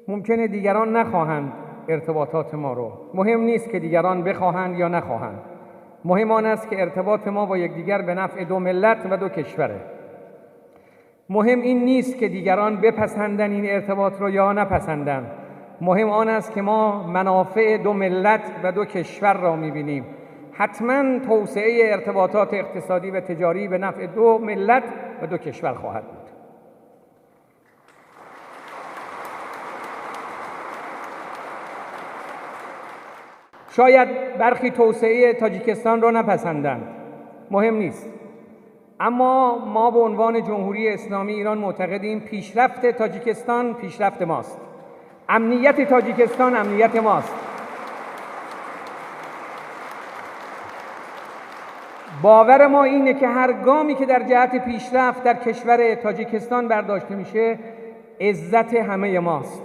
Мумкине дигарон нахоҳанд иртибототи моро. Муҳим нест, ки дигарон бихоҳанд ё нахоҳанд. Муҳим он аст, ки иртиботи мо бо якдигар ба нафъи ду миллат ва ду кишваре. Муҳим ин нест, ки дигарон бипасанданд ин иртиботро ё напасанданд. Муҳим он аст, ки мо манофеи ду миллат ва ду кишварро мебинем. Ҳатман тавсеаи иртибототи иқтисодӣ ва тиҷорӣ ба нафъи ду миллат ва ду кишвар хоҳад буд. Шояд бархе тавсеаи Тоҷикистонро напасанданд, муҳим нест. Аммо мо ба унвони Ҷумҳурии Исломии Эрон муътақидем пешрафти Тоҷикистон пешрафти мост, амнияти Тоҷикистон амнияти мост. Бовари мо ине ки ҳар гоме ки дар ҷиҳати пешрафт дар кишвари Тоҷикистон бардошта мешавад, иззати ҳамаи мост.